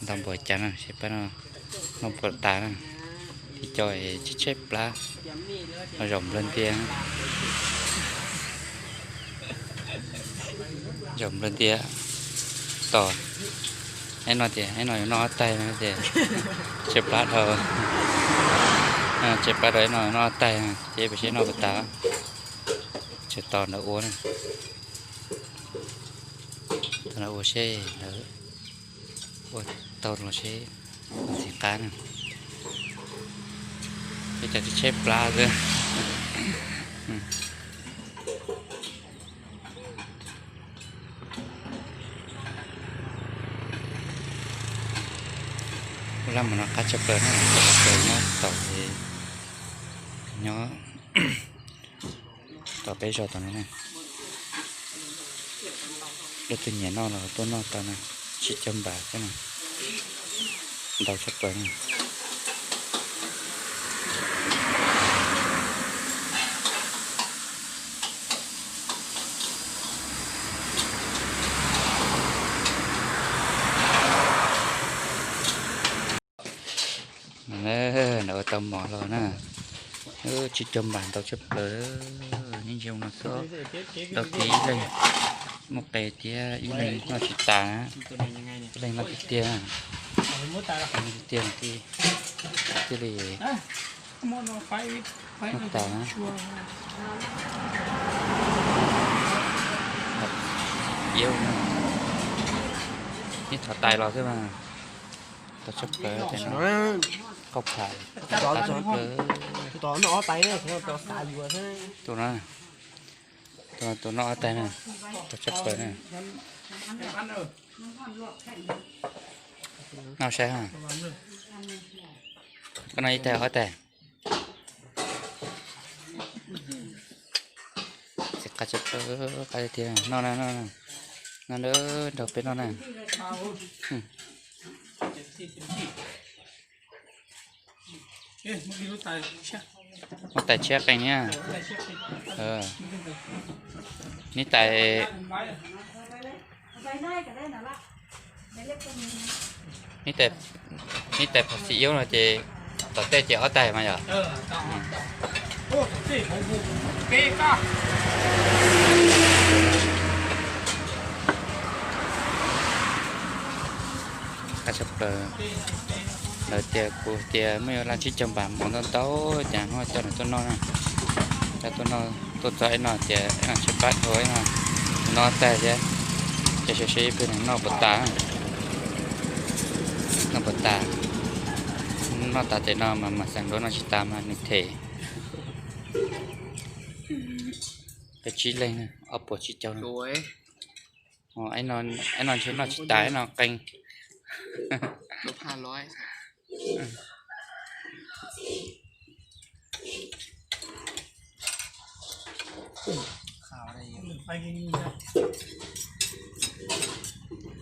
Ntau npaum cas na, seb pab no noj puas tas na. Tib co tsheb tsheb plab, zaum nplawg ntias, zaum nplawg ntias tos. Ib no tias ib no yuav noj ob taig no ces tsheb plab dhau, tsheb plab dhau ib no noj ob taig ces peb seb noj puas tas. Tseem tos lawv ua na, tos lawv ua seb lawv ua tau los seb ntxim qab na. Peb cov tsheb plab xwb. Ua laj mus no qab tshaj plaws na, qab tshaj plaws nyob tom, nyob tom peb zos tom no na. Leej twg nyiam noj los tuaj noj tau na, tsib caug npam xwb na, ntau tshaj plaws na. Ntawd ua tau mov los na, tsib caug npam ntau tshaj plaws. Neb ntsia no xwb, tau kev ib leeg muaj qe thiab ib leeg noj tsis tas, ib leeg noj tiag tiag, noj tiag tiag thiaj li noj tas. Iab, neb thov tais los xwb mas. Tau tshaj plaws, qauj phav, tau tshaj plaws. Tus no, tus no ob taig na, tau tshaj plaws na. Noj saib, koj noj ib taig ob taig. Txiv qab tshaj plaws, qab tiag tiag, noj na, noj na, noj na, nrog peb noj na. Muab tais tshiab qees na. Neb tais, neb tais phom xim iab no ces tom tej ces ob taig mas yom. Qab tshaj plaws. Lawv tias kuv tias muaj yuav laj tsib caug npam mov ntau ntau cas ho coj nws tuaj noj na. Coj tuaj noj, tuaj txog ib no tias ib no tshaib plab dhau ib no, noj tag thiab. Ces seb seb ib pliag nws noj puas tas. Noj puas tas. Noj tas tes no mas mas xeem duab, noj tsis tas mas nws them. Peb tsib leeg, ob puas tsib caug. Ib no ntshe noj tsis tas, ib no qee.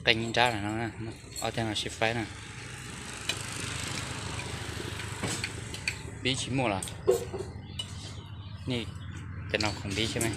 Qee nrab no, ob tag no sib faib na. Npib tsis muaj los? Nej cov no khoom npib thiab me.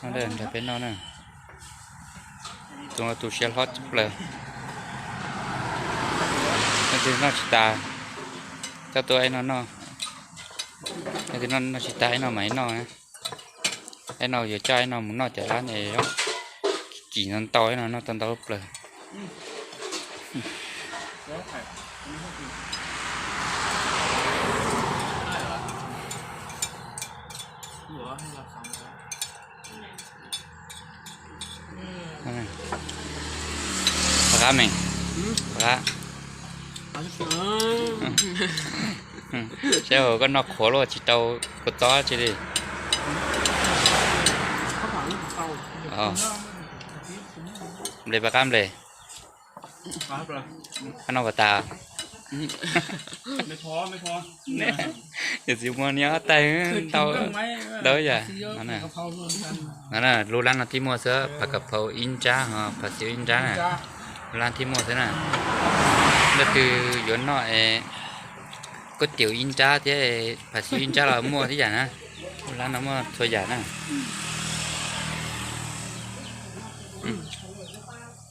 Nrog peb noj na. Tus no tu siab hlob tshaj plaws. Leej twg noj tsis tas, coj tuaj ib no noj. Leej twg noj tsis tas ib no mam li noj na. Ib no yuav coj ib no mus noj cov lab ne, kim ntau ntau ib no noj tau ntau plaws. Qab me, qab. Saib hauv koj noj qhuav luaj tsis tau kua txob tsi li. Nple pab qab nple. Qab noj puas tas? Yawm txiv muag niag ob tais ntau ntau yam. No na, lub lab no thiaj muaj xwb, phav kav phau ib nrab ho phav xiv ib nrab na. Lub lab thiaj muaj xwb na. Leej twg yuav noj es kuj tiav ib nrab thiab, phav xiv ib nrab los muaj tib yam na. Lub lab no muaj txhua yam na.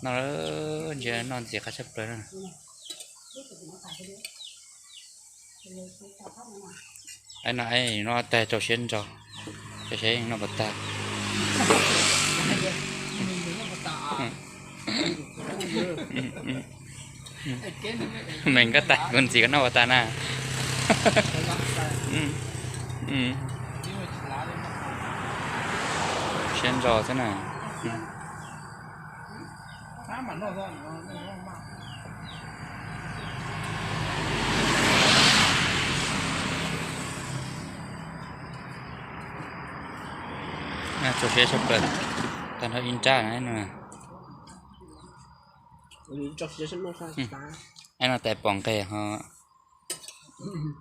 No ntsia noj ntxim qab tshaj plaws na. No, no tag rau siab ntso, rau siab noj puas tag. Meem koj tas kuv ntxiv koj noj puas tas na. Siab ntso xwb na. Txaus siab tshaj plaws, tag nrho ib nrab no. Ib no tais pom nqe ho,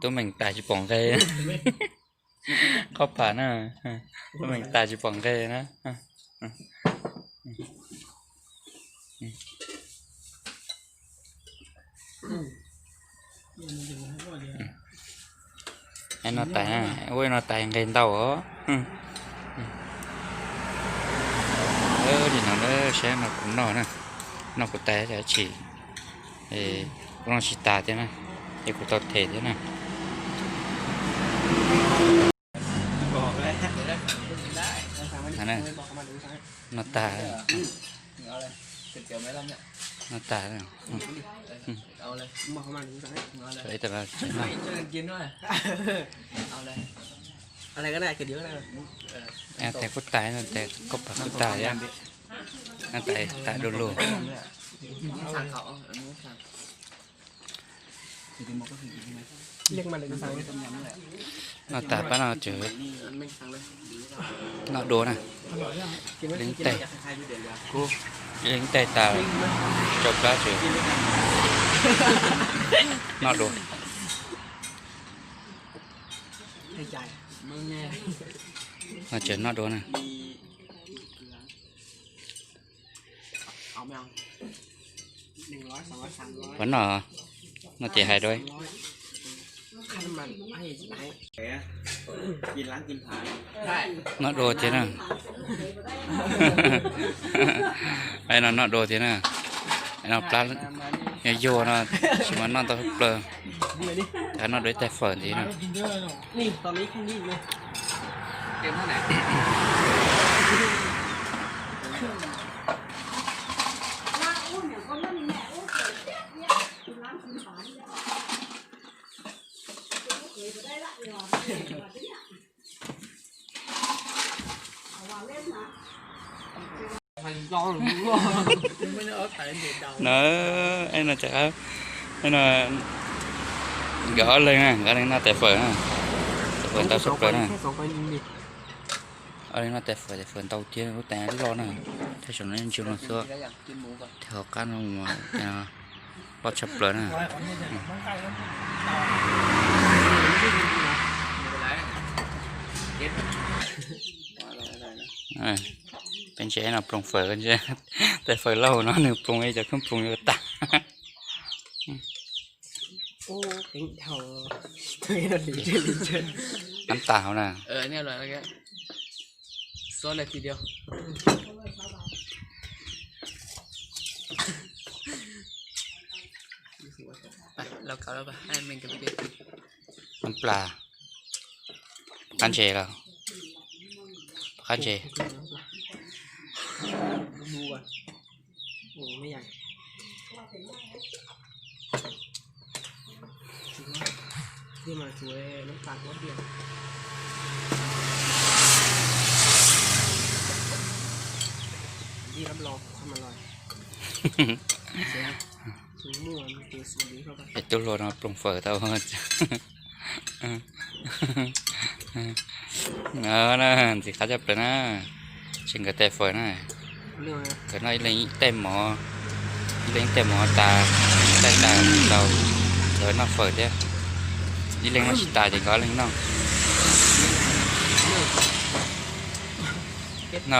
tub meem tais tsis pom nqe. Qhov pham na, tub meem tais tsis pom nqe na. No tais, ua no tais nqe ntau os. Li no saib no kuv noj na, noj kuv tais dab tsi, kuv noj tsis tas thiab na, es kuv tau them thiab na. Noj tag, noj tag. Tes kuj tas, tes kuj tas thiab, noj tas tas du lug. Noj tas pab no tseem noj dua na. Leej tais, leej tais tas rau plab tseem noj dua. No tseem noj dua na. Puas noj? Noj ces hais dua. Noj dua thiab na. No noj dua thiab na. No plab yuag yuag no, tsis mas noj ntau plaws. Noj dua ib tais fawm ntxiv na. No, no, nkawd ob leeg na, nkawd ob leeg noj tais fawm na, tais fawm ntau tshaj plaws na. Ob leeg noj tais fawm, tais fawm ntau thiab, lub tais loj na, tais saum no ntsis no xwb, tais hauv qab no loj tshaj plaws na. Peb ntsia no ploog fawm, tais fawm lauj no nws ploog cov kheej ploog yuav tag. Nab tas hauv na. Nab plas. Qab ntses los? Qab ntses. Es tub hluas no ploog fawm tau. Ntxim qab tshaj plaws na. Tsis nkawd tais fawm na. Nkawd noj ib leeg ib tais mov, ib leeg ib tais mov tas, ib tais tas tau, Noj fawm thiab, ib leeg noj tsis tas ces nkawd leeg noj. No,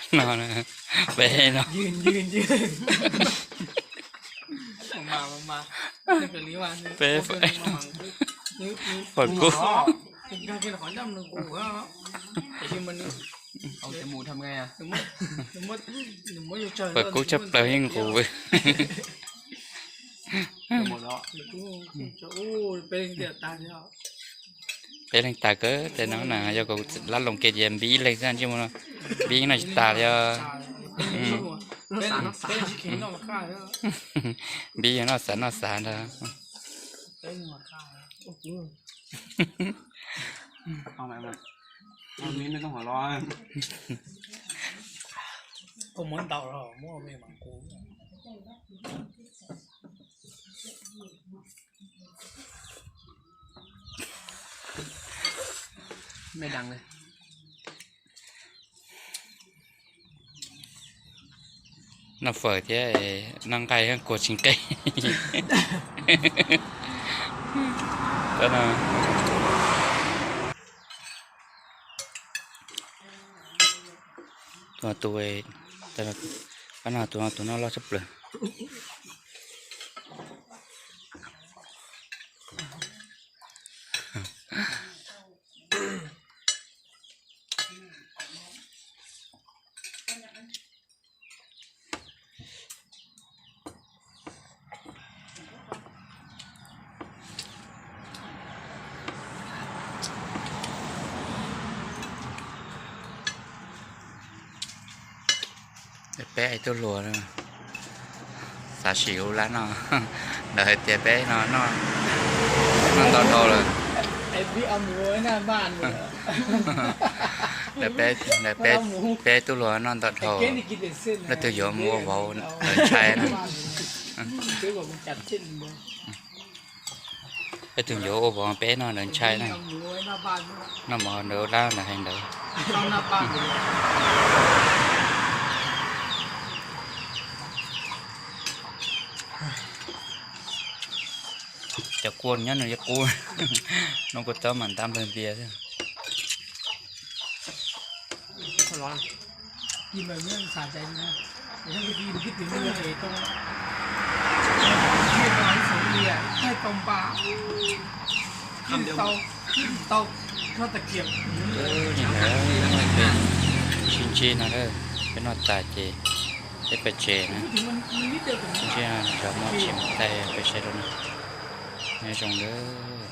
No, peb no, peb fawm kub, fawm kub tshaj plaws yeej nqus. Peb leeg tas kawg tej no na, yog kom lab loos kev ces npib ib leeg xwb ntsej muag no, npib noj tsis tas li os. Npib yog noj xav noj xav ntag. Noj fawm thiab noj nqaij kuag tsis nqe. Tus, tus, pab no tus, tus no loj tshaj plaws. Peb ib tug hluas xav sim ua lab no, lawv hais tias peb no noj ntau dhau lawm. Peb, peb tug hluas noj ntau dhau, leej twg yuav mus ua vauv lawv ntshai na. Leej twg yuav ua vauv peb no lawv ntshai na. Noj mov ntawd lab ntawd hais ntawd. Cov kua nyob nws li qub, noj kua txob mas ntab nplawg npias xwb. Sib ntsib no, peb noj tas ces peb pais tsev na. Sib ntsib no, zov mov tsev mus thaij peb saib rau na. Nyob zoo nawb.